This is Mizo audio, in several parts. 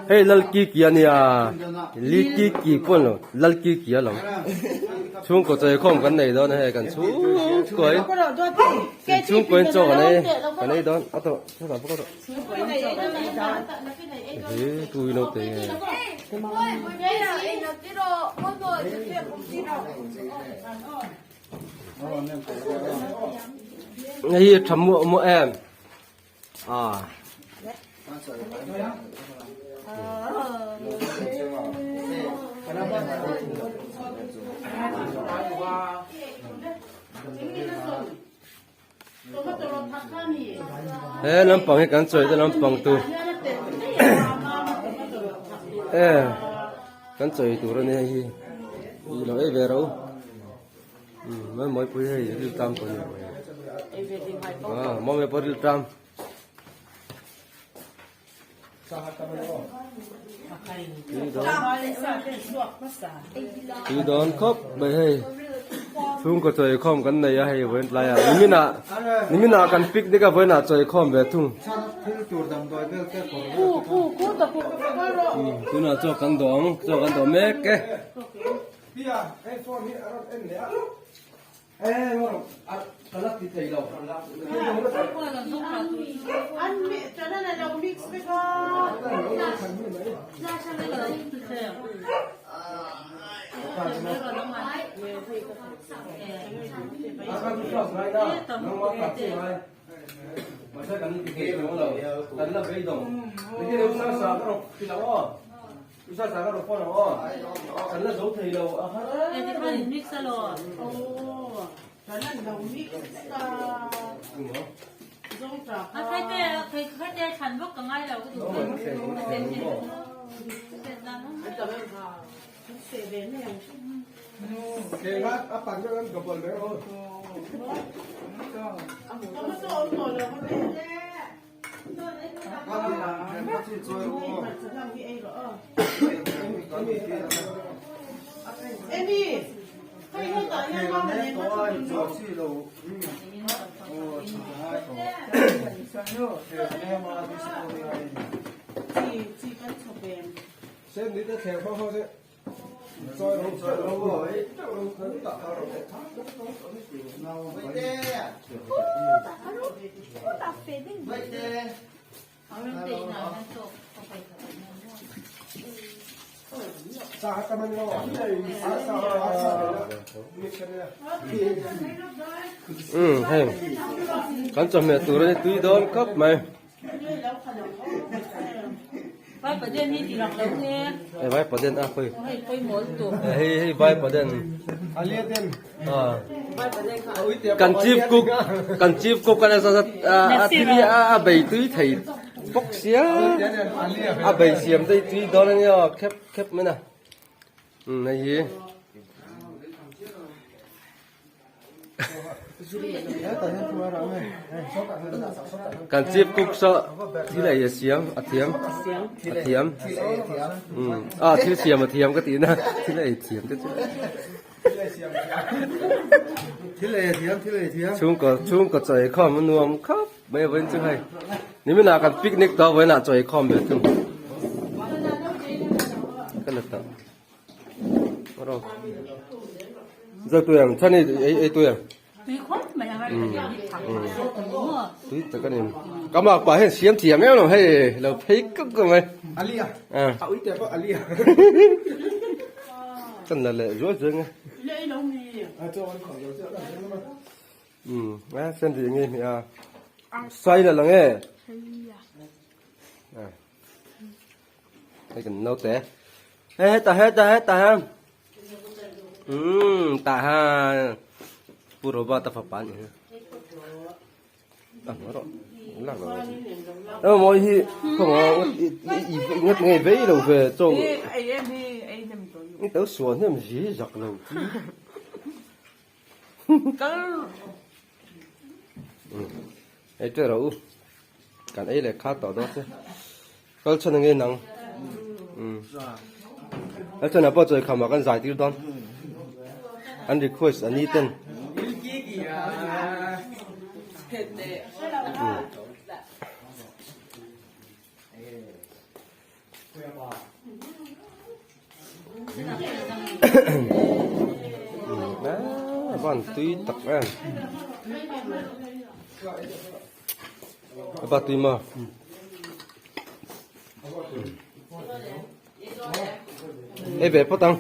Hei lal ki ki a nia li ki ki pawh a ni lo lal ki ki a lo chhungkaw chawi khawm kan nei dawn a hei kan chhungkaw in chhungkaw in chaw kan ei kan ei dawn a tawh chhungkaw bawk a tawh he tu in lo te nge. Hei hi tha muah muah em. À. He lampang hi kan chawi te lampang tur e kan chawi tur a ni hei hi i lo ei ve ro mai mawi pui hei ril tam pawh ni a mawi pawh ril tam Tui dawn khawp mai hei chhungkaw chawi khawm kan nei a hei vawiin tlaiah niminah niminah kan picnic a vawiinah chawi khawm ve thung tunah chaw kan dawh ang chaw kan dawh mek e. Umm heng kan chawhmeh tur a ni tui dawn khawp mai. Hei vai paden a khawi hei hei vai paden kan chief cook kan chief cook a a thil hi a bei tui thei bawk sia a bei siam te hi tui dawn a nia khep khep mai na umm hei hi. Kan chief cook saw thil ei a siam a thiam a thiam a thil siam a thiam ka tih na thil ei thiam te chu chhungkaw chhungkaw chaw eikhawm a nuam khawp mai a vawiin chu hei niminah kan picnic tawh a vawiinah chaw eikhawm ve thung ka la tawh. Zau tui ang, chhan ei ei tui ang. Tui khawp mai ang a Tui tak a ni. Ka mak pa hian siam thiam em lo hei lo phei kuk kuk mai. Alia. A ui te pawh alia. Chan la leh zual zual nge. Lei lo mi. A chaw an khawh zo chiah la. Um, a sen ri nge mi a. Sai la la nge. Hei kan naute. Hei heta heta heta ha. Um ta ha. Pu Robert a fapa ni. Ah ro. Lak lo. Emaw mawi hi khawngaw i ngat ngei vei lo ve chaw. Ei em hi ei hnem tawh. I to sual hnem zi zak lo chi. Kal. Ei te ro u. Kan ei leh kha tawh dawn che. Kal chhan ange nang. Kal chhan ah pawh chawi kham ah kan zai tir dawn. An request ani ten. Van tui tak em. Apa tui ma. Ei ve phawt ang.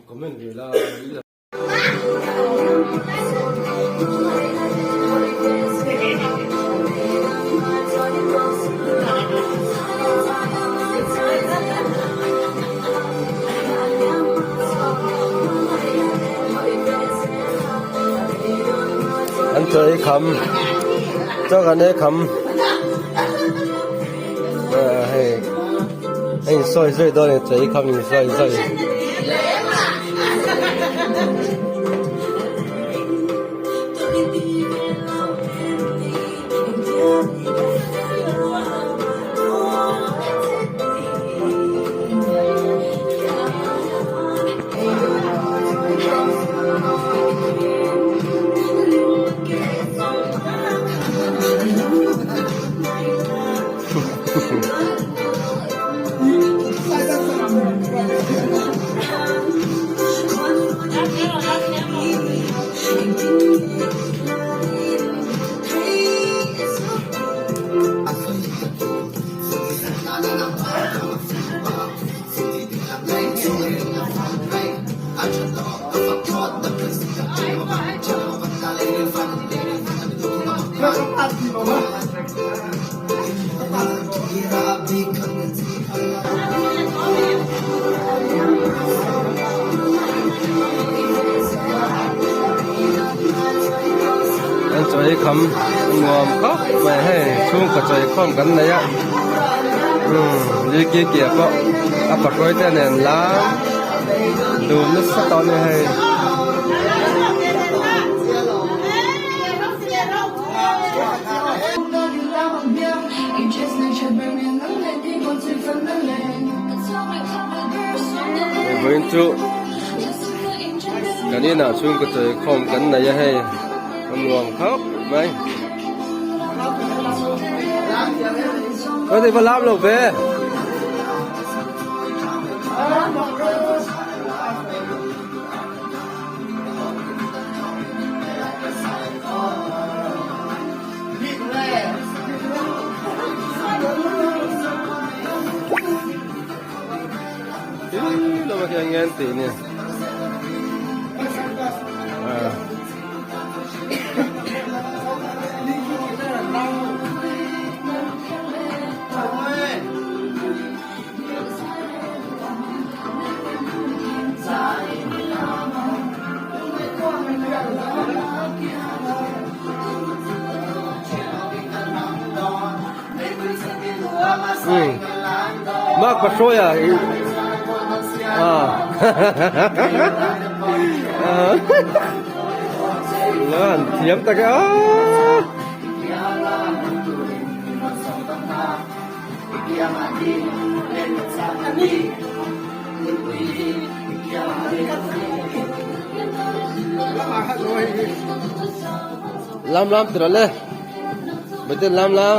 Comment ve la. An chaw ei kham chaw kan ei kham hei a insawi zui dawn a ni chaw ei kham insawi zui. An chaw ei kham nuam khawp mai hei chhungkaw chaw eikhawm kan nei a umm liki kia pawh a pahrawi te nen lam dun nasa tawh a ni hei. Vawiin chu kan inah chhungkaw chawi khawm kan nei a hei a nuam khawp mai. Có gì mà làm được về. Lama khian ngen tih ni. Mark Patroya ah. Lan thiam tak e a. Lam lam tirh le. Bete lam lam.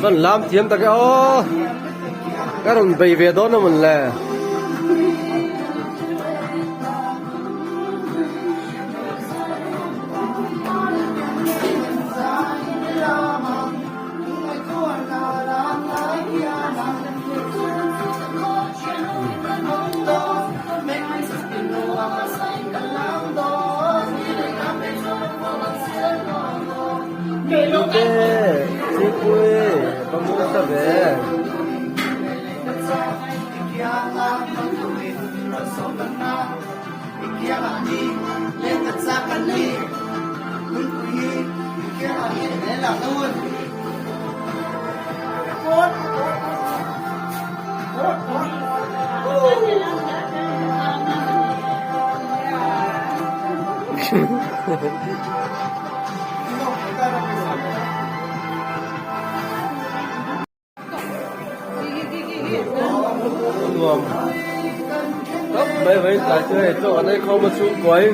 Van lam thiam tak e aw ka rawn bei ve dawn a mawn le. Te thingpui va mu nasa ve. Nuam khawp mai mai tlai chu hei chaw an ei khawm a chhungkuai.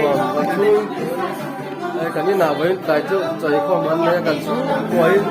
Nuam kan chhung hei kan inah vawiin tlai chu chaw ei khawm an nei a kan chhungkuaiin.